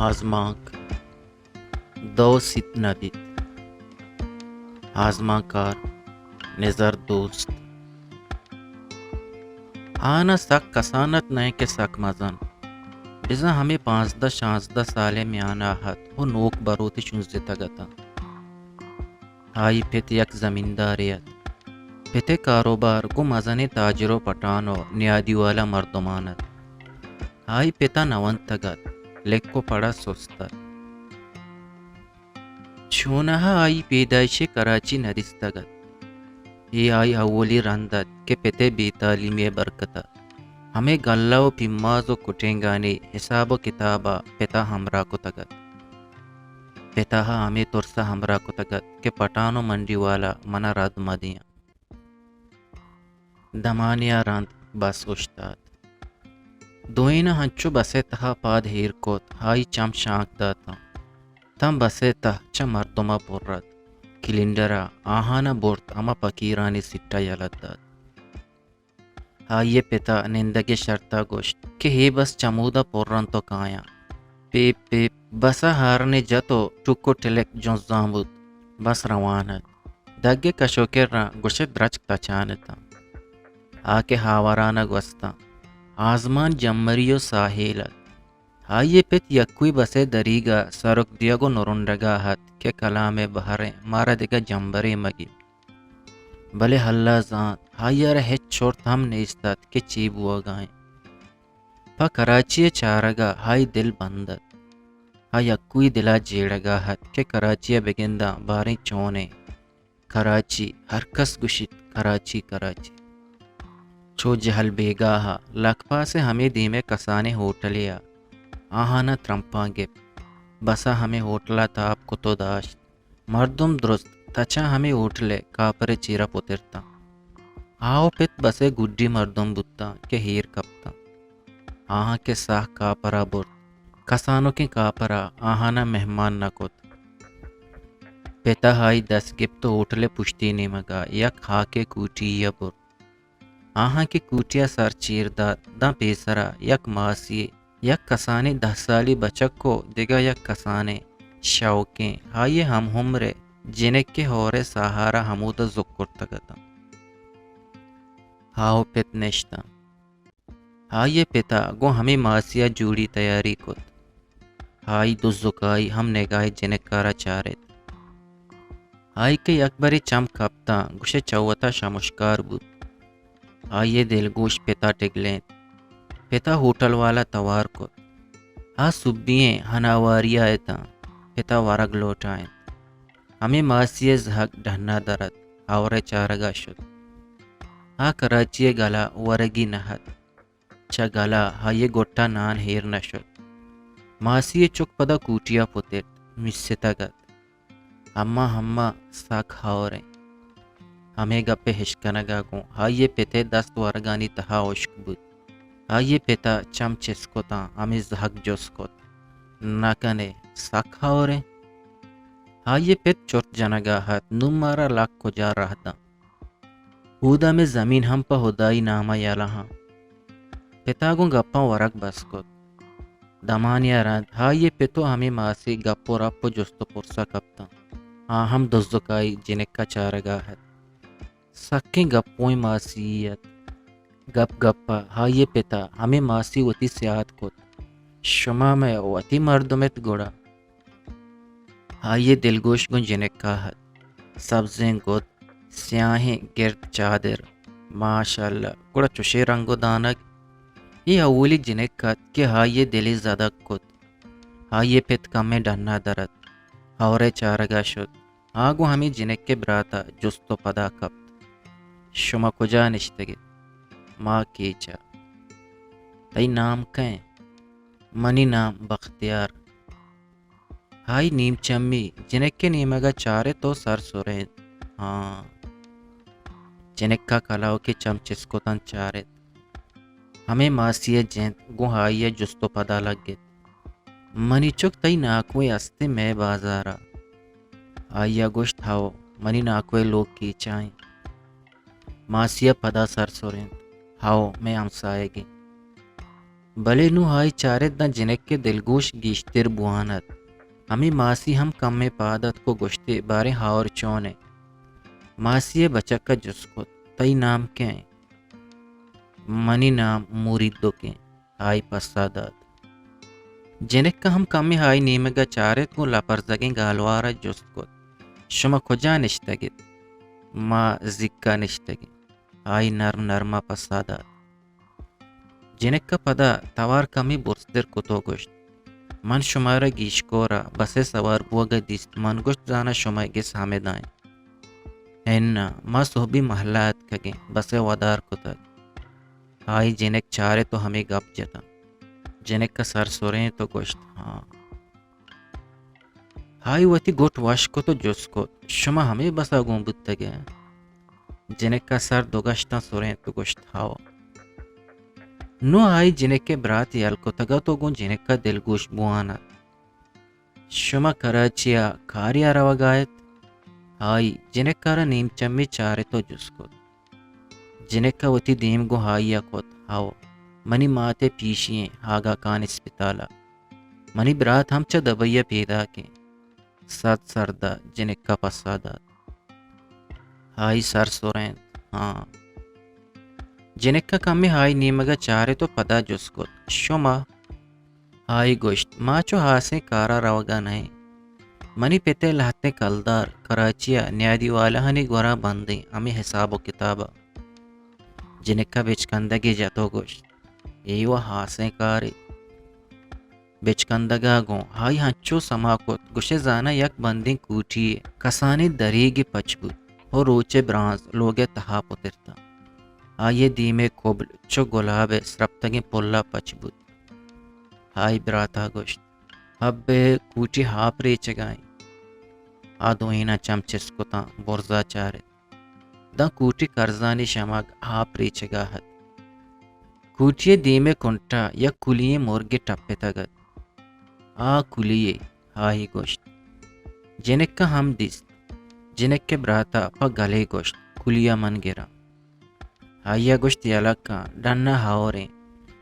آزمانک دو سیت نہ بیت۔ آزمانکار نظر دوست۔ آناں سک کسان ات نہ کہ سک مزن۔ بزاں ہمے پانزدہ شانزدہ سال ءِ میان ءَ ات ءُ نوک بروت ءَ چنزتگ اتاں۔ آئی پت یک زمیندارے ات۔ پت ءِ کاروبار گوں مزنیں تاجر ءُ پٹان ءُ نیادی والا مردمان ات۔ آئی پت ءَ نہ ونتگ ات، لک ءُ پڑ ءَ سست ات۔ چوناہا آئی پیدائش کراچی نہ دیستگ ات۔ اے آئی اولی رند ات کہ پت ءِ بے تعلیمی ءِ برکت ءَ ہمے گلہ ءُ پیماز ءُ کٹینگانی حساب ءُ کتاب ءَ پت ءَ ہمراہ کتگ ات۔ پت ءَ ہمے ترس ءَ ہمراہ کتگ ات کہ پٹان ءُ منڈی والا من ءَ رد مہ دیاں۔ دمانے ءَ رند بس اوشتات۔ دوئیناں انچو بس ءِ تہا پاد ایر کت، آئی چم شانک داتاں۔ تاں بس ءِ تہ چہ مردم ءَ پر ات۔ کلینڈر ءَ آہان ءَ برت، ہما پکیرانی سیٹ ءَ یلہ دات۔ آئی ءِ پت ءَ نندگ ءِ شرت ءَ گوشت کہ اے بس چمود ءَ پر انت ءُ کایاں۔ پیپ پیپ، بس ءَ ہارنے جت ءُ ٹک ءُ ٹلک جنزان بوت۔ بس روان ات۔ دگ ءِ کش ءُ کراں گوش ئے درچک تچان اتاں۔ آ کہ ہاوراں ءَ گوستاں۔ آزمان جمبری ءُ ساہیل ات۔ آئی ءِ پت یکوئی بس ءِ دریگ ءَ سرک دیگ ءُ نرنڈگ ءَ ات کہ کلام ءِ بہر ایں، مارا دگہ جمبرے مہ گیپت۔ بلے اللہ زانت، آئی ءَ را ہچ چرت ہم نیست ات کہ چے بوگ ءَ ایں۔ پہ کراچی ءِ چارگ ءَ آئی دل بند ات۔ آ یکوئی دل ءَ جیڑگ ءَ ات کہ کراچی ءَ بگنداں باریں چون ایں۔ کراچی، ہر کس گوشیت کراچی، کراچی۔ چو جہل بیگاہ ءَ لکپاس ءِ ہمے دیم ءَ کسانیں ہوٹلے ءَ آہان ءَ ترمپاں گپت۔ بس ءَ ہمے ہوٹل ءَ تاب کت ءُ داشت۔ مردم درست تچاں ہمے ہوٹل ءِ کاپر ءِ چیر ءَ پترتاں۔ آ ءُ پت بس ءِ گڈی مردم بوتاں کہ ایر کپتاں۔ آہاں کہ ساہ کاپر ءَ برت، کسانکیں کاپر ءَ آہان ءَ مہمان نہ کت۔ پت ءَ آئی دست گپت ءُ ہوٹل ءِ پشتی نیمگ ءَ یک ہاکیں کوٹی یے ءَ برت۔ آہاں کہ کوٹی ءَ سر چیر دات، داں پیسر ءَ یک ماسی، یک کسانیں دہ سالی بچک ءُ دگہ یک کسانیں شوکیں آئی ءِ ہم عمریں جنکے ہور ءِ ساہار ءَ ہمود ءَ زک کرتگ اتاں۔ آ ءُ پت نشتاں۔ آئی ءِ پت ءَ گوں ہمے ماسی ءَ جوڑی تیاری کت۔ آئی دزکائی ہم نگاہ ءَ جنک ءَ را چارت۔ آئی کہ یکبرے چم کپتاں، گوش ئے چہ وت ءَ شمشکار بوت۔ آئی ءِ دلگوش پت ءَ ٹگلینت۔ پت ءَ ہوٹل والا توار کت۔ آ سبی ایں ہناواری ءَ اتاں، پت ءَ ورگ لوٹائینت۔ ہمے ماسی ءِ زہگ ڈن ءَ در ات، ہور ءِ چارگ ءَ شت۔ آ کراچی ءِ گل ءَ ورگی نہ ات۔ چہ گل ءَ آئی ءِ گٹ ءَ نان ایر نہ شت۔ ماسی ءِ چک پدا کوٹی ءَ پترت، میستگ ات۔ اما، اما، سک ہور ایں۔ ہمے گپ ءِ اشکنگ ءَ گوں آئی ءِ پت ءِ دست ورگانی تہا ہشک بوت۔ آئی ءِ پت ءَ چم چست کتاں، ہمے زہگ جست کت، نہ کن ئے سک ہور ایں؟ آئی ءِ پت چرت جنگ ءَ ات، نوں مارا لک کجا راہ داں؟ اودا مئے زمین ہم پہ ہدائی نام ءَ یلہ اَنت۔ پت ءَ گوں گپاں ورگ بس کت۔ دمانے ءَ رند آئی ءِ پت ءُ ہمے ماسی گپ ءُ رپ ءُ جست ءُ پرس ءَ کپتاں۔ آ ہم دزکائی جنک ءَ چارگ ءَ ات۔ سکیں گپوئیں ماسی ات۔ گپ گپ ءَ آئی ءِ پت ءَ ہمے ماسی وتی سیاد کت۔ شما مئے وتی مردم ات گڑا؟ آئی ءِ دلگوش گوں جنک ءَ ات۔ سبزیں گد، سیاہیں گرد چادر، ماشاءاللہ، گڑا چشیں رنگ ءُ دانگ۔ اے اولی جنک ات کہ آئی ءِ دل ئے زدگ کت۔ آئی ءِ پت کمیں ڈن ءَ در ات، ہور ءِ چارگ ءَ شت۔ آ گوں ہمے جنک ءِ برات ءَ جست ءُ پدا کپت، شما کجا نشتگ ات؟ ما کیچ ءَ۔ تئی نام کئے؟ منی نام بختیار۔ آئی نیم چمی جنک ءِ نیمگ ءَ چارت ءُ سر سرینت۔ ہاں۔ جنک ءَ کلوکیں چم چست کت اَنت چارت۔ ہمے ماسی ءِ جند گوں آئی ءِ جست ءُ پدا لگت۔ منی چک، تئی ناکوئے است ایں مئے بازار ءَ؟ آئی ءَ گوشت، ہئو، منی ناکوئے لوگ کیچ ءَ ایں۔ ماسی ءَ پدا سر سرینت، ہئو، مئے ہمساہگ ایں۔ بلے نوں آئی چارت داں جنک ءِ دلگوش گیشتر بوان ات۔ ہمے ماسی ہم کمے پاد اتک ءُ گوشت ئے، باریں ہاور چون ئے؟ ماسی ءِ بچک ءَ جست کت، تئی نام کئے انت؟ منی نام موریدک انت، آئی پسہ دات۔ جنک ءَ ہم کمے آئی نیمگ ءَ چارت، گوں لپرزگیں گالوار ءَ جست کت، شما کجا نشتگ ات؟ ما زیک ءَ نشتگ ایں، آئی نرم نرم ءَ پسہ دات۔ جنک ءَ پدا توار کمے برزتر کت ءُ گوشت، من شمارا گیشکور ءَ بس ءِ سوار بوگ ءَ دیست، من گوشت زاناں شمئے گس ہمدا انت۔ اناں، ما سہبی مہلہ اتکگیں، بس ءَ ودار کتگ۔ آئی جنک چارت ءُ ہمے گپ جتاں۔ جنک ءَ سر سرینت ءُ گوشت، ہاں۔ آئی وتی گٹ وش کت ءُ جست کت، شما ہمے بس ءَ گون بوتگ ئے؟ جنک ءَ سر دو گشتاں سرینت ءُ گوشت، ہئو۔ نوں آئی جنک ءِ برات یل کتگ ات ءُ گوں جنک ءَ دلگوش بوان ات۔ شما کراچی ءَ کارے ءَ روگ ءَ ات؟ آئی جنک ءَ را نیم چمی چارت ءُ جست کت۔ جنک ءَ وتی دیم گوں آئی ءَ کت، ہئو، منی مات ءِ پیشی ایں آگا خان اسپتال ءَ۔ منی برات ہم چہ دبئی ءَ پیداک انت۔ سد سرد ءَ جنک ءَ پسہ دات۔ آئی سر سرینت، ہاں۔ جنک ءَ کمے آئی نیمگ ءَ چارت ءُ پدا جست کت، شما؟ آئی گوشت، ما چو ہاسیں کار ءَ روگ ءَ نہ ایں۔ منی پت ءِ لہتیں کلدار کراچی ءَ نیادی والاہانی گور ءَ بند ایں، ہمے ہساب ءُ کتاب ءَ۔ جنک ءَ بچکندگے جت ءُ گوشت، اے وَ ہاسیں کارے۔ بچکندگ ءَ گوں آئی انچو سما کت، گوشئے زاناں یک بندیں کوٹی یے، کسانیں دریگے پچ بوت ءُ روچ ءِ برانز لوگ ءِ تہا پترتاں۔ آئی ءِ دیم ءِ کبل چو گلاب ءِ سرپتگیں پل ءَ پچ بوت۔ آئی برات ءَ گوشت، ابے کوٹی آپ ریچگ ءَ انت۔ آ دوئیناں چم چست کتاں، برز ءَ چارت۔ داں کوٹی کرزانی شمگ آپ ریچگ ءَ ات۔ کوٹی ءِ دیم ءِ کنٹ ءَ یک کلی ئیں مرگے ٹپتگ ات۔ آ کلی یے، آئی گوشت۔ جنک ءَ ہم دیست۔ جنک ءِ برات ءَ پہ گلے گوشت، کلی ءَ من گراں۔ آئی ءَ گوشت، یلہ کن، ڈن ءَ ہئور ایں۔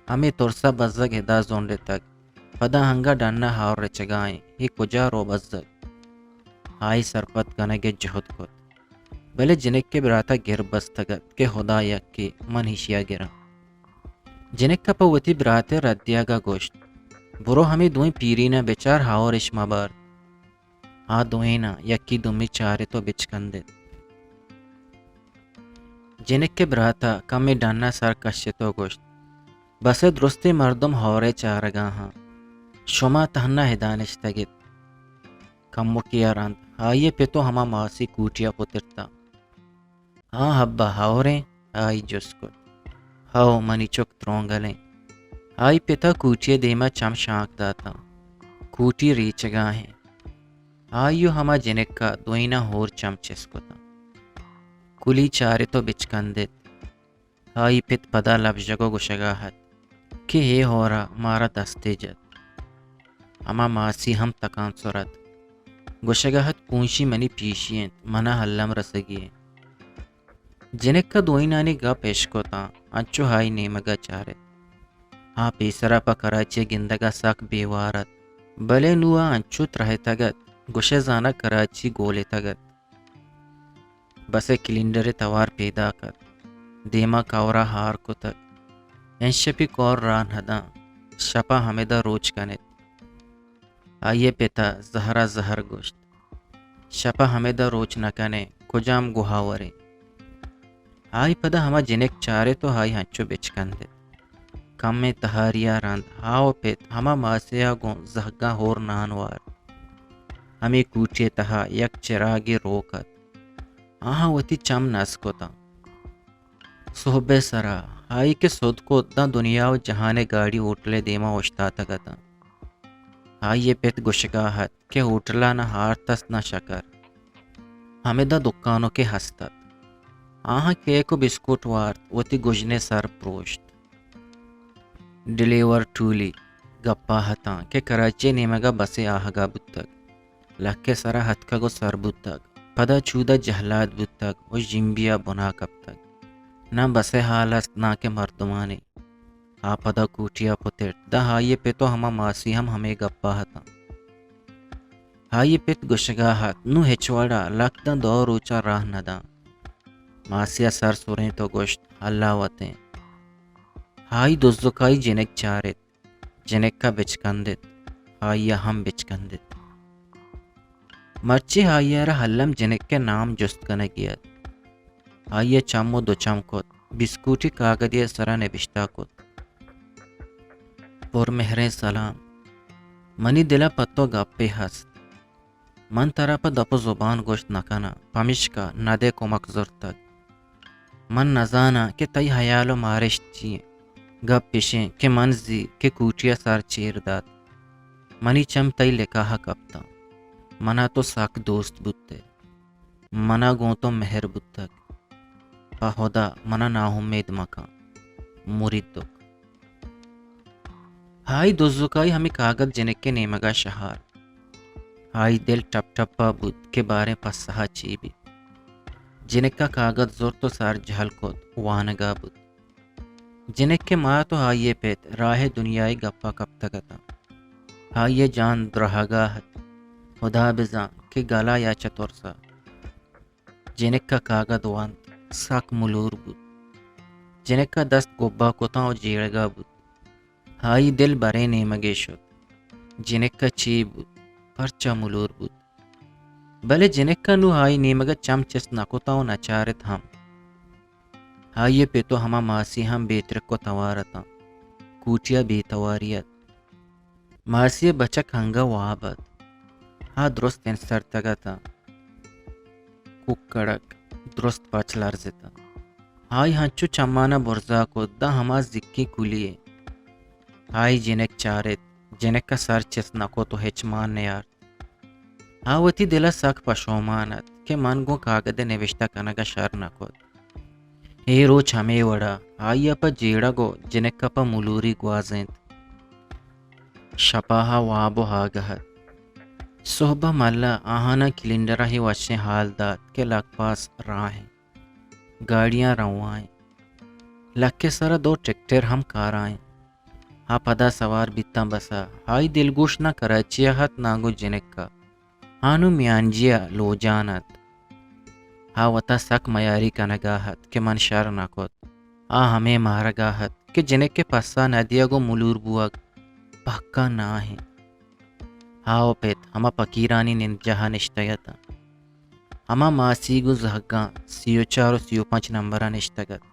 ہمے ترس ءَ بزگ ادا زنڈتگ۔ پدا انگہ ڈن ءَ ہئور رچگ ءَ ایں۔ اے کجا رو بزگ؟ آئی سرپد کنگ ءِ جہد کت۔ بلے جنک ءِ برات ءَ گر بستگ ات کہ ہدا یکے، من ایشی ءَ گراں۔ جنک ءَ پہ وتی برات ءِ رد دیگ ءَ گوشت، برو ہمے دوئیں پیریناں بچار، ہئور اش مہ بارت۔ آ دوئیناں یکے دومی چارت ءُ بچکندت۔ جنک ءِ برات ءَ کمے ڈن ءَ سر کشت ءُ گوشت، بس ءِ درستیں مردم ہئور ءِ چارگ ءَ آں۔ شما تہنا ادا نشتگ ات۔ کمکے ءَ رند آئی ءِ پت ءُ ہما ماسی کوٹی ءَ پترتاں۔ ہاں ابا، ہئور ایں؟ آئی جست کت۔ ہئو، منی چک ترونگل ایں۔ آئی پت ءَ کوٹی ءِ دیم ءَ چم شانک داتاں۔ کوٹی ریچگ ءَ ایں۔ آئی ءُ ہما جنک ءَ دوئیناں ہور چم چست کتاں۔ کلی چارت ءُ بچکندت۔ آئی پت پدا لبزگ ءُ گوشگ ءَ ات کہ اے ہئور ءَ مارا دستے جت۔ ہما ماسی ہم تکانسر ات۔ گوشگ ءَ ات، پونشی منی پیشی انت، من ءَ الم رسگی انت۔ جنک ءَ دوئینانی گپ اشکتاں، انچو آئی نیمگ ءَ چارت۔ آ پیسر ءَ پہ کراچی ءِ گندگ ءَ سک بے وار ات، بلے نوں آ انچو ترہتگ ات، گوشئے زاناں کراچی گولتگ ات۔ بس ءِ کلینڈر ءِ توار پیداک ات۔ دیم ءَ کور ءَ ہار کتگ۔ انشپی کور راہ نہ داں۔ شپ ءَ ہمدا روچ کنیت۔ آئی ءِ پت ءَ زہر ءَ زہر گوشت، شپ ءَ ہمدا روچ نہ کنیں، کجام گوہاوریں؟ آئی پدا ہما جنک چارت ءُ آئی انچو بچکندت۔ کمیں تہاری ءَ رند آ ءُ پت ہما ماسے ءَ گوں زہگاں ہور نان وارت۔ ہمے کوٹی ءِ تہا یک چراگے روک ات۔ آہاں وتی چم نز کتاں۔ سہب ءِ سرا آئی کہ سد کت، داں دنیا ءُ جہان ءِ گاڑی ہوٹل ءِ دیم ءَ اوشتاتگ اتاں۔ آئی ءِ پت گوشگ ءَ ات کہ ہوٹل ءَ نہ آرت است نہ شکر۔ ہمدا دکانکے ہست ات۔ آہاں کیک ءُ بسکٹ وارت، وتی گژن ءِ سر پروشت۔ ڈلیور ٹولی گپ ءَ اتاں کہ کراچی ءِ نیمگ ءَ بسے آہگ ءَ بوتگ۔ لک ءِ سرا اتکگ ءُ سر بوتگ۔ پدا چود ءَ جہلاد بوتگ ءُ ژیمبی ءَ بن ءَ کپتگ۔ ناں بس ءِ ہال است، ناں کہ مردمانی۔ آ پدا کوٹی ءَ پترت۔ داں آئی ءِ پت ءُ ہما ماسی ہم ہمے گپ ءَ اتاں۔ آئی ءِ پت گوشگ ءَ ات، نوں ہچ وڑ ءَ لک داں دو روچ ءَ راہ نہ داں۔ ماسی ءَ سر سرینت ءُ گوشت، اللہ وتیں۔ آئی دزکائی جنک چارت۔ جنک ءَ بچکندت، آئی ءَ ہم بچکندت۔ مرچی آئی ءَ را الم جنک ءِ نام جست کنگی ات۔ آئی ءَ چم ءُ دو چم کت، بسکوٹی کاگدے ءِ سرا نبشتہ کت۔ پر مہریں سلام۔ منی دل ءَ پہ تو گپے ہست۔ من ترا پہ دپ ءُ زبان گوشت نہ کناں، پمیشکا ندے کمک زرتگ۔ من نزاناں کہ تئی ہیال ءُ مارشت چی انت۔ گپ اش انت کہ من زی کہ کوٹی ءَ سر چیر دات، منی چم تئی لکاہ ءَ کپتاں۔ من ءَ تو سک دوست بوت ئے۔ من ءَ گوں تو مہر بوتگ۔ پہ ہدا من ءَ ناامیت مکن۔ مریدک۔ آئی دزکائی ہمے کاگد جنک ءِ نیمگ ءَ شہارت۔ آئی دل ٹپ ٹپ ءَ بوت کہ باریں پسہ ءَ چے بیت۔ جنک ءَ کاگد زرت ءُ سر جہل کت، وانگ ءَ بوت۔ جنک ءِ مات ءُ آئی ءِ پت راہ ءِ دنیائی گپ ءَ کپتگ اتاں۔ آئی ءِ جان درہگ ءَ ات۔ ہدا بزان کہ گل ءَ یا چہ ترس ءَ۔ جنک ءَ کاگد ونت، سک ملور بوت۔ جنک ءَ دست گبا کتاں ءُ جیڑگ ءَ بوت۔ آئی دل برے نیمگے شت۔ جنک ءَ چے بوت؟ پرچا ملور بوت؟ بلے جنک ءَ نوں آئی نیمگ ءَ چم چست نہ کتاں ءُ نہ چارت ہم۔ آئی ءِ پت ءُ ہما ماسی ہم بے ترک ءُ توار اتاں۔ کوٹی ءَ بے تواری ات۔ ماسی ءِ بچک انگہ واب ات۔ آ درست انسرتگ اتاں۔ ککڑک درست پچ لرزتاں۔ آئی ہنچو چمانا برزا کت، داں ہما زکیں کلی ءَ۔ آئی جنک چارت، جنک ءَ سر چست نہ کت ءُ ہچ مان نیارت۔ آ وتی دل ءَ سک پشومان ات کہ من گوں کاگد ءِ نبشتہ کنگ ءَ شر نہ کت۔ اے روچ ہمے وڑ ءَ آئی ءَ پہ جیڑگ ءُ جنک ءَ پہ ملوری گوازینت۔ شپ ءَ آ واب ءُ آگہ ات۔ سہب ءَ مھلہ آہاناں کلینڈر ءَ اے وشیں ہال دات کہ لکپاس راہ انت، گاڑیاں رواں انت، لک ءِ سرا دو ٹریکٹر ہم کارا انت۔ آ پدا سوار بیتاں بس ءَ۔ آئی دلگوش نہ کراچی ءَ ات ناں گوں جنک ءَ۔ آ نوں میانجی ءَ لوجان ات۔ آ وتا سک میاری کنگ ءَ ات کہ من شر نہ کت۔ آ ہمے مارگ ءَ ات کہ جنک ءِ پسہ نہ دیگ ءُ ملور بوگ پکا نہ انت۔ آ ءُ پت ہما پکیرانی نندجاہ ءَ نشتگ اتاں۔ ہما ماسی گوں زہگاں سی ءُ چار ءُ سی ءُ پنچ نمبر ءَ نشتگ ات۔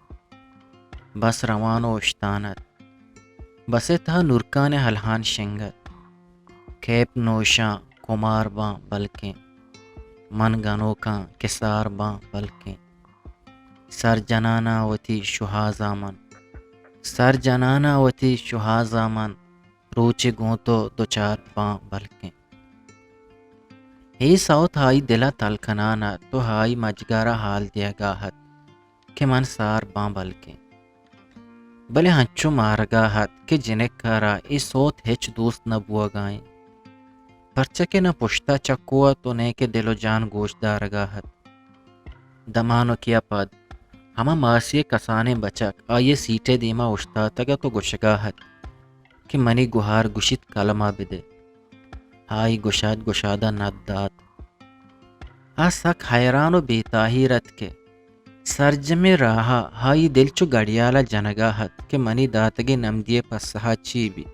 بس روان ءُ اوشتان ات۔ بس ءِ تہا نورکان ءِ الہان شنگ ات۔ کیپ نوشاں کمار باں بلکیں، من گنوکاں کسار باں بلکیں، سر جناناں وتی شوہازاں من، سر جناناں وتی شوہازاں من، روچے گوں تو دچار باں بلکیں۔ اے سوت آئی دل ءَ تل کنان ات ءُ آئی مجگار ءَ ہال دیگ ءَ ات کہ من سار باں بلکیں۔ بلے انچو مارگ ءَ ات کہ جنک ءَ را اے سوت ہچ دوست نہ بوگ ءَ انت، پرچا کہ نہ پشت ءَ چکو ات ءُ نئے کہ دل ءُ جان گوش دارگ ءَ ات۔ دمانکے ءَ پد ہما ماسی ءِ کسانیں بچک آئی ءِ سیٹ ءِ دیم ءَ اوشتاتگ ات ءُ گوشگ ءَ ات کہ منی گہار گوشیت کلم ءَ بدئے۔ آئی گشاد گشاد ءَ ند دات۔ آ سک حیران ءُ بے تاہیر ات کہ سرجمیں راہ ءَ آئی دل چو گڑیال ءَ جنگ ءَ ات کہ منی داتگیں نمدی ءِ پسہ ءَ چی بیت۔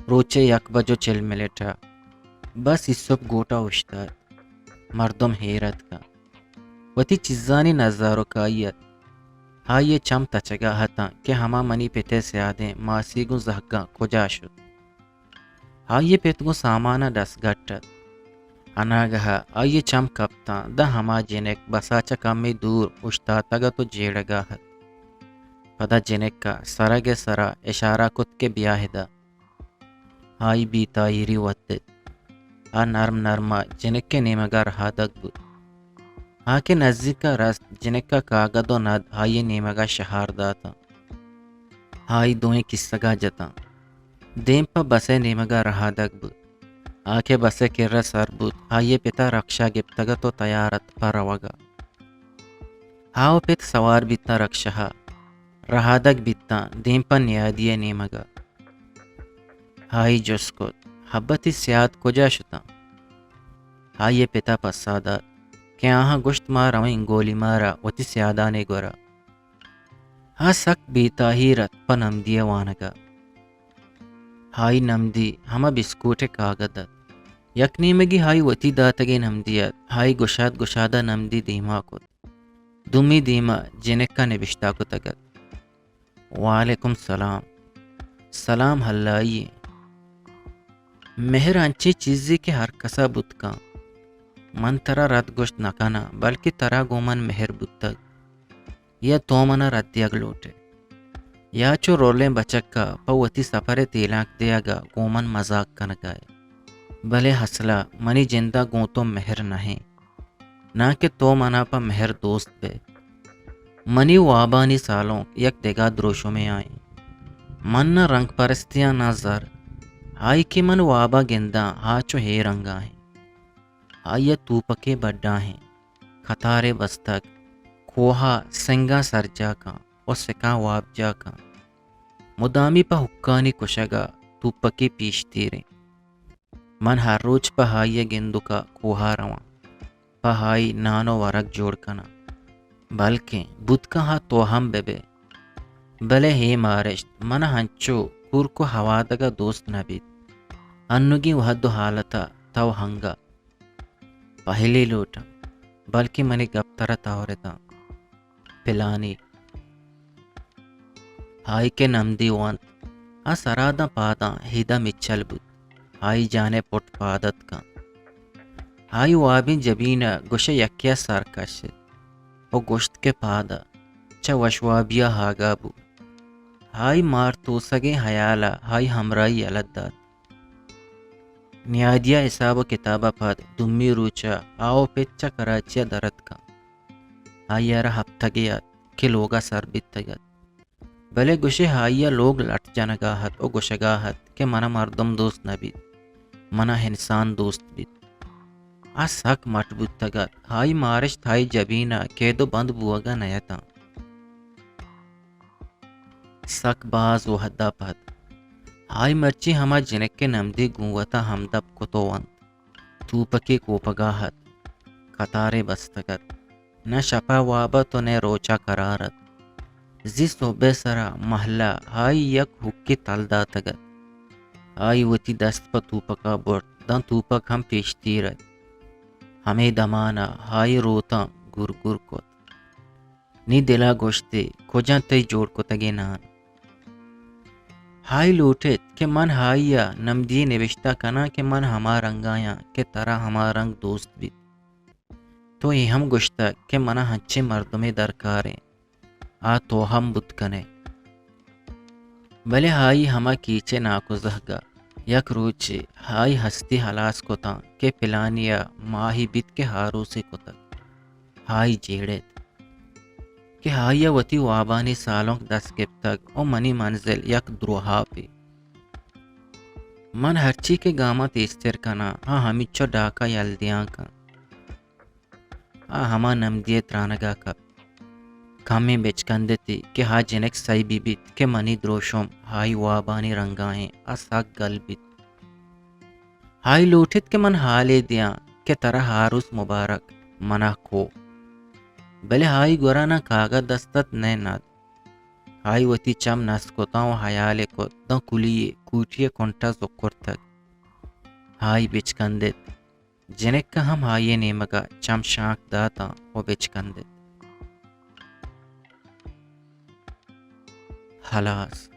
روچ ءِ یک بج ءُ چل منٹ ءَ بس ایسپ گوٹ ءَ اوشتات۔ مردم ہیر اتکاں۔ وتی چیزانی نزاروکائی ات۔ آئی ءِ چم تچگ ءَ اتاں کہ ہما منی پت ءِ سیادیں ماسی گوں زہگاں کجا شت۔ آئی ءِ پت گوں سامان ءَ دستگٹ ات۔ اناگہ ءَ آئی ءِ چم کپتاں، داں ہما جنک بس ءَ چہ کمے دور اوشتاتگ ات ءُ جیڑگ ءَ ات۔ پدا جنک ءَ سرگ ءِ سرا اشارہ کت کہ بیا ادا۔ آئی بے تاہیری وت ات۔ آ نرم نرم ءَ جنک ءِ نیمگ ءَ رہادگ بوت۔ آ کہ نزیک ءَ رست، جنک ءَ کاگد ءُ ند آئی ءِ نیمگ ءَ شہار داتاں۔ آئی دوئیں کیسگ ءَ جتاں۔ دیم پہ بس ءِ نیمگ ءَ رہادگ بوت۔ آ کہ بس ءِ کر ءَ سر بوت، آئی ءِ پت ءَ رکشہ گپتگ ات ءُ تیار ات پہ روگ ءَ۔ آ ءُ پت سوار بیتاں رکشہ ءَ۔ رہادگ بیتاں دیم پہ نیادی ءِ نیمگ ءَ۔ آئی جست کت، ابا تئی سیاد کجا شتاں؟ آئی ءِ پت ءَ پسہ دات کہ آہاں گوشت ما رویں گولیمار ءَ وتی سیادانی گور ءَ۔ آ سک بے تاہیر ات پہ نمدی ءِ وانگ ءَ۔ آئی نمدی ہما بسکوٹ ءِ کاگد ات۔ یک نیمگی آئی وتی داتگیں نمدی ات۔ آئی گشاد گشاد ءَ نمدی دیما کت۔ دومی دیما جنک ءَ نبشتہ کتگ ات۔ وعلیکم سلام۔ سلام ہلائی ایں۔ مہر انچیں چیزے کہ ہر کس ءَ بوت کن۔ من ترا رد گوشت نہ کناں، بلکہ ترا گوں من مہر بوتگ۔ یا تو من ءَ رد دیگ لوٹ ئے؟ یا چو رولیں بچک ءَ پہ وتی سپر ءِ تیلانک دیگ ءَ گوں من مزاک کنگ ءَ ئے؟ بلے اصل ءَ منی جند ءَ گوں تو مہر نہ ایں۔ ناں کہ تو من ءَ پہ مہر دوست بئے۔ منی وابانی سالونک یک دگہ دروشمے ءَ ایں۔ من نہ رنگ پرستی آں نہ زر۔ آئی کہ من واب ءَ گنداں، آ چو اے رنگ ءَ ایں۔ آئی ءَ توپکے بڈا ایں، قطارے بستگ، کوہ ءَ سنگاں سرجاکاں و سکاں وابجاکاں۔ مدامی پہ حکانی کشگ ءَ توپکے پیش تیر ایں۔ من ہر روچ پہ آئی ءِ گندوک ءَ کوہ ءَ رواں، پہ آئی نان و ورگ جوڑ کناں۔ بلکیں بوت کن ہا تو ہم بہ بئے۔ بلے اے مارشت من ءَ انچو کورک و ہوادگ ءَ دوست نہ بیت۔ انوگیں وہد و حالت ءَ تو ہنگا پہلی لوٹاں، بلکیں منی گپ ترا تورتاں۔ پلانی۔ آئی کہ نمدی وانت، آ سرا داں پاداں ہیدا مچل بوت۔ آئی جان ءِ پٹ پاد اتکاں۔ آئی وابیں جبین ءَ گوشئے یکے ءَ سر کشت و گوشت کہ پاد ءَ چہ وشوابی ءَ آگاہ بوت۔ آئی مار توسگیں ہیال ءَ آئی ہمراہی یلہ دات۔ نیادی ءَ حساب و کتاب ءَ پد دومی روچ ءَ آ و پت چہ کراچی ءَ در اتکاں۔ آئی ءَ را ہپتگے ات کہ لوگ ءَ سر بیتگ ات۔ بلے گوشئے آئی ءَ لوگ لٹ جنگ ءَ ات و گوشگ ءَ ات کہ من ءَ مردم دوست نہ بیت، من ءَ انسان دوست بیت۔ آ سک مٹ بوتگ ات۔ آئی مارشت آئی جبین ءَ کید و بند بوگ ءَ نہ اتاں۔ سک باز وہد ءَ پد آئی مرچی ہما جنک ءِ نمدی گوں وت ءَ ہمدپ کت و ونت۔ توپکے کوپگ ءَ ات، قطارے بستگ ات۔ نہ شپ ءَ واب ات و نئے روچ ءَ قرار ات۔ زی سہب ءِ سرا مہلہ آئی یک ہکی تل داتگ ات۔ آئی وتی دست پہ توپک ءَ برت، داں توپک ہم پیش تیر ات۔ ہمے دمان ءَ آئی روتاں گر گر کت۔ نی دل ءَ گوشت ئے، کجاں تئی جوڑ کتگیں نان؟ آئی لوٹ ایت کہ من آئی ءَ نمدی نبشتہ کناں کہ من ہما رنگ ءَ آں کہ ترا ہما رنگ دوست بیت۔ تو اے ہم گوشتگ کہ من ءَ انچیں مردمے درکار ایں، آ تو ہم بوت کن ئے۔ بلے آئی ہما کیچ ءِ ناکوزہگ ءَ یک روچے آئی ہستی ہلاس کتاں کہ پلانی ءَ ماہے بیت کہ آروسے کتگ۔ آئی جیڑ ایت کہ آئی ءَ وتی وابانی سالونک دست گپتگ و منی منزل یک دروہاپے۔ من ہرچی کہ گاماں تیزتر کناں، آ ہمینچو ڈاک ءَ یل دیان کنت۔ آ ہما نمدی ءِ ترانگ ءَ کپت۔ کمے بچکندتی کہ آ جنک سہی بہ بیت کہ منی دروشم آئی وابانی رنگ ءَ ایں، آ سک گل بیت۔ آئی لوٹ ایت کہ من ہالے دیاں کہ ترا آروس مبارک، من ءَ کو۔ بلے آئی گور ءَ نہ کاگد دست ات نہ ند۔ آئی وتی چم نس کتاں و ہیالے کت، داں کلی ءِ کوٹی ءِ کنٹ ءَ زکرتگ۔ آئی بچکندت۔ جنک ءَ ہم آئی ءِ نیمگ ءَ چم شانک داتاں و بچکندت۔ ہلاس۔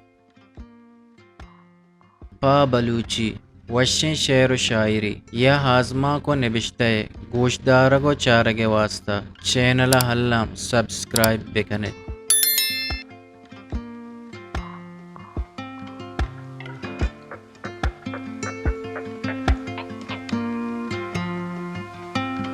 پہ بلوچی وشیں شعر و شاعری یا آزمانک و نبشتہ ءِ گوشدارگ و چارگ ءِ واستہ چینل ءَ الم سبسکرائب بہ کن ات۔